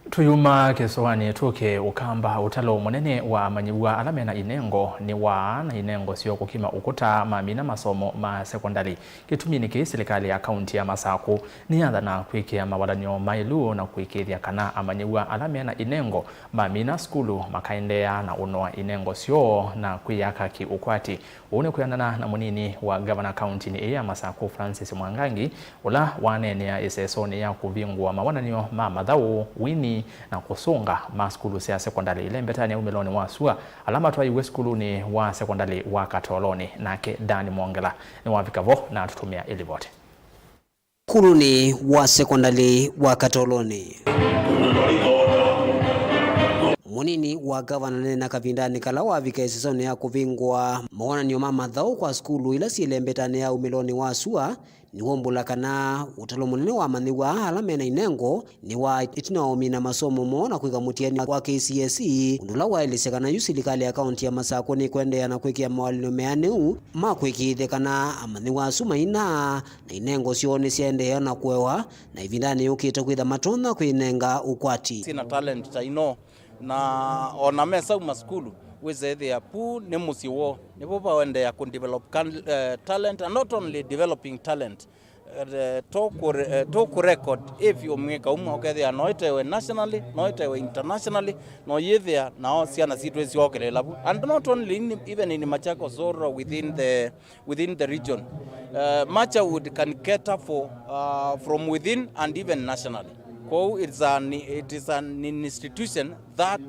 Tũyuma kĩsũanĩ tũke Ũkamba. Ũtalo mũnene wa amanyĩw'a ala mena inengo nĩ waa na inengo syoo kũkima ũkũta mamina masomo ma sekondalĩ. Kĩtuminĩ kĩĩ, silikalĩ ya kaunti ya Masakũ nĩyathana kwĩkĩa mawatany'o maĩlu na kũĩkĩĩthya kana amanyĩw'a ala mena inengo mamina sukulu makaendeea na ũnoa inengo syoo na kwĩyaka kĩ-ũkwati. Ũu nĩ kwĩanana na mũnini wa ngavana kauntinĩ ĩĩ ya Masakũ, Francis Mwangangi, ũla waneenea ĩsesonĩ ya kũvingũa mawonany'o ma mathaũ, wini, na kũsũnga ma sukulu sya sekondalĩ ilembetanĩ aumĩlonĩ wa sua ala matwaiwe sukulunĩ wa sekondalĩ wa Katolonĩ. Nake Dan Mwongela nĩwavika vo na atũtũmĩa ĩlivoti. Sukulunĩ wa sekondalĩ wa Katolonĩ. Mũnini wa ngavana aneena kavindanĩ kala wavika ĩsesonĩ ya kũvingũa mawonany'o ma mathaũ kwa sukulu ila syĩ lembetanĩ ya umĩlonĩ wa sua, nĩwaumbũla kana ũtalo mũnene wa amanyĩw'a ala mena inengo nĩ wa ĩtina wa ũmina masomo moo na kwĩka mũtiani wa K C S E, ũndũ ũla waelesya kana yu silikalĩ ya kaunti ya Masakũ nĩkwendeea na kwĩkĩa mawalany'o meanĩu ma kũĩkĩĩthya kana amanyĩw'a asu maina na inengo syoo nĩsyaendeea na kũewa, na ĩvindanĩ yũkĩte kwĩtha matonya kwĩnenga ũkwati. Syĩna talent ta ino, na ona mesauma sukulu, wĩsethĩa pu nĩ mũsyĩ woo, nĩvo vaendeea kũ develop can, uh, talent, and not only developing talent, uh, to kũ, uh, to kũ record if umwĩka umwe ũkethĩa no ĩtewe nationally, no ĩtewe internationally, no yĩthĩa nao syana sitũ isyokeleela vu, and not only in, even in Machakos or within the within the region. Uh, Macha would can cater for uh, from within and even nationally. Kwoou it's an, it is an institution that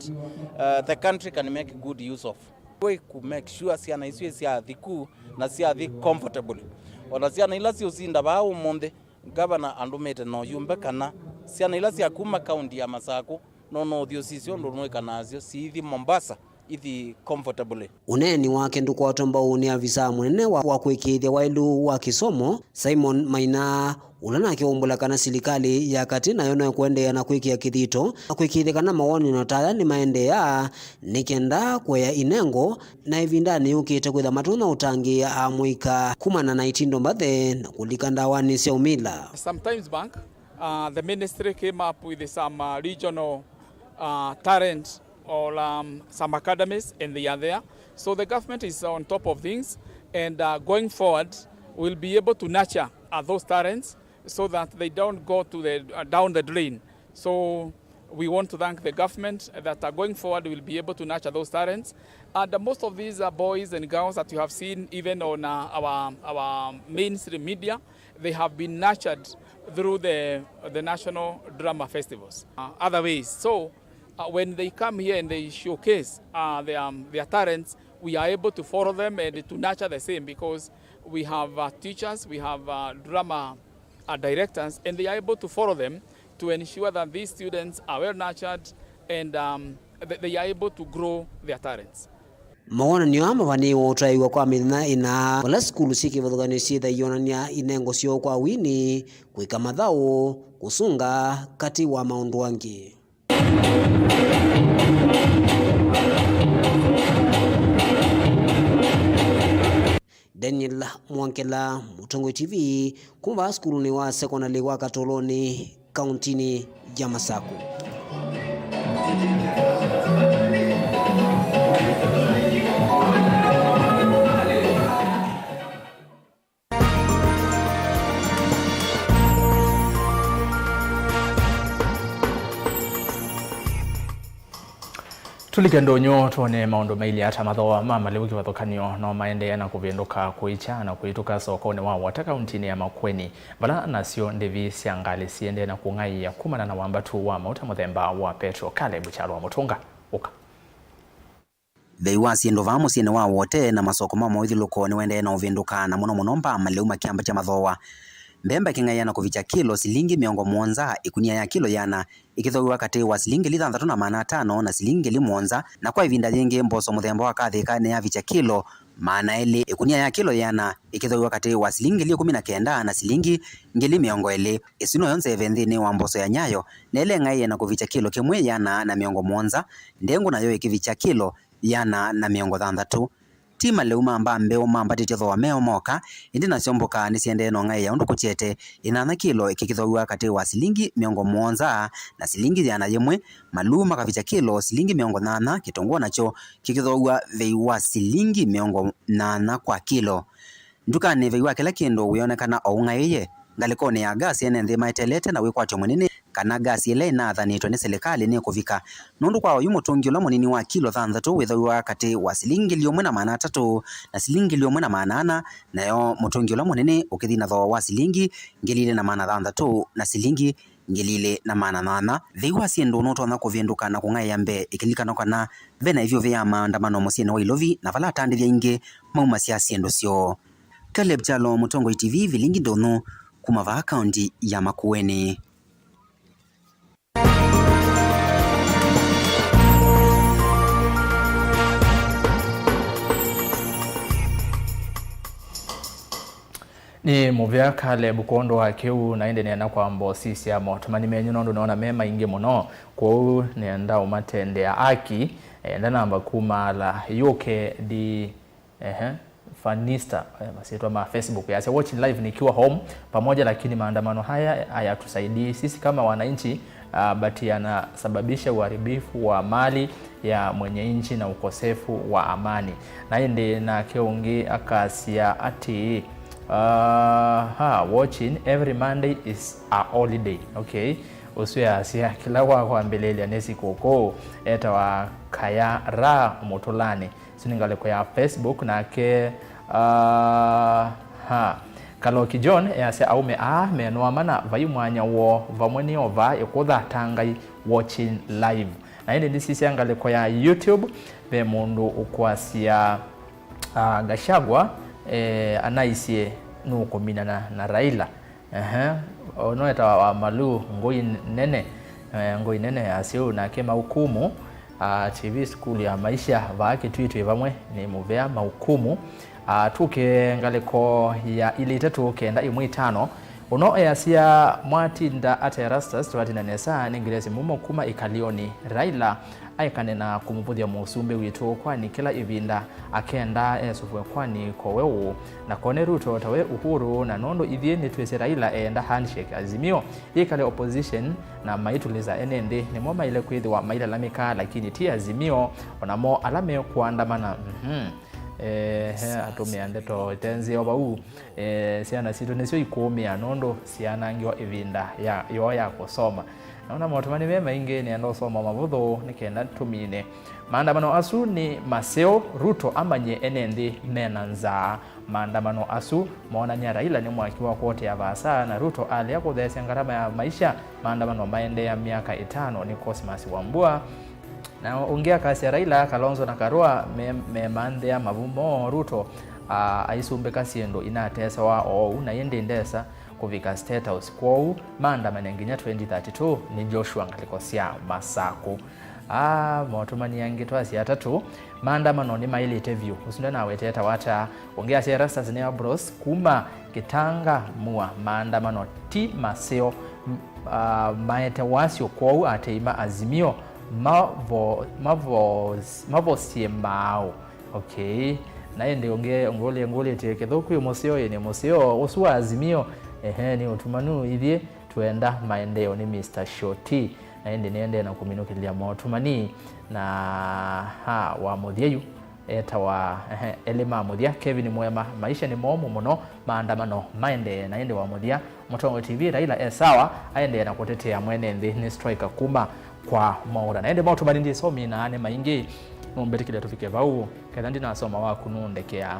uh, the country can make good use of. We ku make sure syana isu syathi ku na syathi comfortably. Ona syana ila siũsinda vaa ũmũnthĩ, ngavana andũmĩte na ũyumbe kana syana ila sya kuma kaunti ya Masakũ no no ũthi ũsisya ũndũ nũĩka nasyo siithi Mombasa ithi comfortably. Ũneeni wake ndũkwatwa mbau nĩ avisaa mũnene wa, wa kũĩkĩĩthya waĩlu wa kĩsomo, Simon Maina, ũla nake waumbũla kana silikalĩ ya katĩ nayo no ĩkũendeea na kwĩkĩa kĩthito na kwĩkĩĩthya kana mawonany'o ta aya nĩmaendeea nĩ kenda kũea inengo, na ĩvindanĩ yũkĩte kwĩtha matonya ũtangĩĩa amũika kumana na itindo mbathe na kũlika ndawanĩ sya ũmila. Sometimes bank Uh, the ministry came up with some uh, regional uh, talent or um, some academies, and they are there. So the government is on top of things, and uh, going forward, we'll be able to nurture uh, those talents so that they don't go to the, uh, down the drain. So we want to thank the government that, uh, going forward, we'll be able to nurture those talents. And, uh, most of these, uh, boys and girls that you have seen even on, uh, our, our mainstream media, they have been nurtured through the, the national drama festivals, uh, other ways. So, uh, when they come here and they showcase, uh, their, um, their talents, we are able to follow them and to nurture the same, because we have, uh, teachers, we have, uh, drama, uh, directors, and they are able to follow them to ensure that these students are well nurtured and, um, th-, they are able to grow their talents. Mawonany'o aa mavanĩĩwe ũtaĩw'a kwa mĩthenya ĩna, vala sukulu syĩ kĩvathũkany'o syĩtha iyonany'a inengo syoo kwa wini, kwĩka mathaũ, kũsũnga, katĩ wa maũndũ angĩ. Daniel Mwongela, Mũtongoi T V, kuma vaa sukulunĩ wa sekondalĩ wa Katolonĩ, kauntinĩ ya Masaku. Tũlike ndũnyũ twone maũndũ mailye ata. Mathooa ma malĩu kĩvathũkany'o no maendee na kũvĩndũka kũikya na kũvĩtũka sokonĩ wa Wote kauntinĩ ya Makueni, vala nasyo ndĩvi sya ngalĩ siendee na kũng'aĩa kumana na wambatu wa mauta mũthemba wa petro. Caleb Kyalo wa Mũtũnga, ũka. Vei wa syĩndũ vaa mũsyĩnĩ wa Wote na masoko ma maũithyũlũko nĩwaendee na ũvĩndũka, na mũno mũno mbaa malĩu makyambatya mathooa. Mbemba ĩkĩng'aĩa na kũvikya kĩlo silingi mĩongo mũonza, ĩkunia ya kĩlo ĩana ĩkĩthooaw'a katĩ wa silingi ngili thanthatũ na maana atano na silingi ngili mũonza, na kwa ĩvinda yĩngĩ mboso mũthemba wa kathĩka nĩyavikya kĩlo maana elĩ, ĩkunia ya kĩlo ĩana ĩkĩthooaw'a katĩ wa silingi ngili ĩkũmi na kenda na silingi ngili mĩongo ĩlĩ. Ĩsu noyo nzeve nthĩnĩ wa mboso ya Nyayo, na ĩla ĩng'aĩe na kũvikya kĩlo kĩmwe ĩana na mĩongo mũonza, ndengũ nayo ĩkĩvikya kĩlo ĩana na mĩongo thanthatũ. Ti malĩu ma mbaa mbeũ mambatĩtye thooa meo moka, ĩndĩ nasyo mboka nĩsiendee na ũng'aĩa ũndũ kũkyete, ĩnyanya kĩlo kĩkĩthooaw'a katĩ wa silingi mĩongo mũonza na silingi ĩana yĩmwe, maluu makavikya kĩlo silingi mĩongo nyanya, kĩtũngũũ nakyo kĩkĩthooaw'a vei wa silingi mĩongo nyanya kwa kĩlo. Ndukanĩ vei wa kĩla kĩndũ wĩonekana o ũng'aĩĩe. Ngalĩkonĩ ya ngasi, ene nthĩ maeteelete na wĩkwatyo mũnene kana ngasi ĩla ĩnaathanĩtwe nĩ silikalĩ nĩkũvika, nũndũ kwa oyu mũtũngi ũla mũnini wa kilo thanthatũ wĩthooaw'a katĩ wa silingi ngili ĩmwe na maana atatũ na silingi ngili ĩmwe na maana ana, nayo mũtũngi ũla mũnene ũkĩthi na thooa wa silingi ngili ilĩ na maana thanthatũ na silingi ngili ilĩ na maana nyanya. Vei wa syĩndũ nũtonya kũvĩndũka na kũng'aĩa mbee, ĩkĩlikanwa kana ve na ĩvyũvĩ ya maandamano mũsyĩnĩ wa Ilovi, na vala atandĩthya aingĩ maumasya syĩndũ syoo. Caleb Kyalo, Mũtongoi T V, vilingi ndũnyũ kuma vaa kaunti ya Makueni. Nĩ mũvea Caleb kwondũ wa kĩu, na ĩndĩ nĩenda kwamba ũsisya motũmani menyu, nũndũ nĩona me maingĩ mũno, kwoou nĩenda ũmatendea aki. Eh, ndanamba kumaala, yũke ndi Ehe. Fanista, eh, masyĩtwa ma Facebook. Yasya, "Watching live nikiwa home pamoja, lakini maandamano haya hayatusaidii sisi kama wananchi, ah, but yanasababisha uharibifu wa mali ya mwenye nchi na ukosefu wa amani." Na ĩndĩ nake ũngĩ akasya atĩĩ, ah, ha, "Watching, every Monday is a holiday." Okay. Ũsu yasya, "Kĩla wa kwambĩlĩlya nĩ sikũkũ." Etawa Kaya Ra Mũtũlanĩ. Isu nĩ ngalĩko ya Facebook, nake, ah, ha. Kaloki John easya, "Aũme aa menũa mana vai mwanya woo vamwe nĩ o vaa ĩkũtha ta Ngai watching live." Na ĩndĩ ndĩsisya ngalĩko ya YouTube, ve mũndũ ũkwasya, ah, Gachagua, eh, anaisye nũkũminana na Raila. Ehe, ũno etawa wa Maluu, ngũi nene, eh, ngũi nene ya syĩu, nake Maukumu, ah, T V School ya Maisha, vaa Kĩtui twĩ vamwe, nĩ mũvea Maukumu. Ah, tũke ngalĩko ya ilĩ itatũ kenda ĩmwe itano. Ũno easya, "Mwatinda ata Erastus, twatinda nesa, nĩ Ngiresi Mumo kuma Ĩkalioni." Raila aekane na kũmũvũthya mũsumbĩ witũ, kwani kĩla ĩvinda akendaa esũvwe kwani ko we ũũ. Na kone Ruto ta we Uhuru, na nũndũ ithyĩ nĩtwĩsĩ Raila eenda handshake, Azimio yĩkale opposition na maitũlĩsa ene nthĩ, nĩmo maĩle kwĩthĩwa mailalamĩka, lakini ti Azimio, o namo ala mekũandamana. Mhm. Ehe, atũmĩa ndeto ite nzeo vau. Eh, syana sitũ nĩsyo ikũũmĩa nũndũ syanangĩwa ĩvinda ya, yoo ya kũsoma. Naona maũtũmani me maingĩ, nĩenda ũsoma mavũthũ nĩ kenda tũmine. Maandamano asu nĩ maseo, Ruto amanyie ene nthĩ mena nzaa. Maandamano asu moonany'a Raila nĩ mwaki wa kwotea vaasa na Ruto alea kũtheesya ngarama ya maisha. Maandamano maendeea myaka ĩtano nĩ Cosmas Wambua. Na ũngĩ akasya Raila, Kalonzo na Karua me, memanthĩa mavu moo. Ruto a, aisumbĩka syĩndũ inatesawa oou, na ĩndĩ ndesa kũvika State House, kwoou maandamane nginya twenty thirty-two. Nĩ Joshua Ngalĩko sya Masaku. A, maũtũmani angĩ twasya atatũ, maandamano nĩmaĩlĩte vyũ. Ũsu ndanaweteta wata. Ũngĩ asya Erastus nĩ Abros kuma Kitanga Mua. Maandamano ti maseo, m-, a, maete wasyo, kwoou atei ma Azimio mavo-, mavos-, mavosye maaũ. Okay. Na ĩndĩ ũngĩ ngũlĩ-, ngũlĩtye kĩthũku ĩ mũseo, ĩ nĩ mũseo ũsu wa Azimio? Ehe, nĩ ũtumanu. Ithyĩ twenda maendeeo nĩ Mister Shoti. Na ĩndĩ nĩendee na kũminũkĩlya maũtũmani. Na ha wa mũthya yu etawa, ehe, elĩ ma mũthya, Kevin Mwema, maisha nĩ momũ mũno, maandamano maendee. Na ĩndĩ wa mũthya, Mũtongoi T V, Raila e sawa, aendee na kũtetea mwene nthĩ, nĩ striker kuma kwa Mwaura. Na ĩndĩ maũtũmani ndĩsomina nĩ maingĩ, nũmbĩtĩkĩlya tũvike vau, ketha ndinasoma waku nũndekea.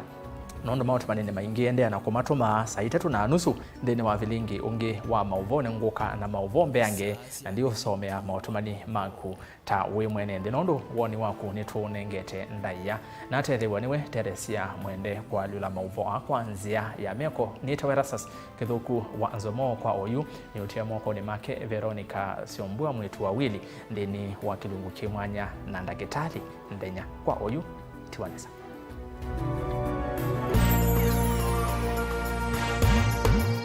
Nũndũ maũtũmani nĩ maingĩ, endea na kũmatũma saa itatũ na nusu nthĩnĩ wa vilingi ũngĩ wa maũvoo. Nĩngũka na maũvoo mbeange, na ndiũsomea maũtũmani maku ta wĩ mwene nthĩ, nũndũ woni waku nĩtũũnengete ndaĩa. Natethew'a nĩwe Teresia Mwende kũalyũla maũvoo aa kwa nzĩa ya meko. Nĩtawa Erastus Kĩthũku wa Nzomo kwa oyu, nĩũtia mokonĩ make Veronica Syombua, mwĩĩtu wa Willy, nthĩnĩ wa kĩlungu kĩ mwanya na ndakĩtalĩ nthenya. Kwa oyu, tiwa nesa.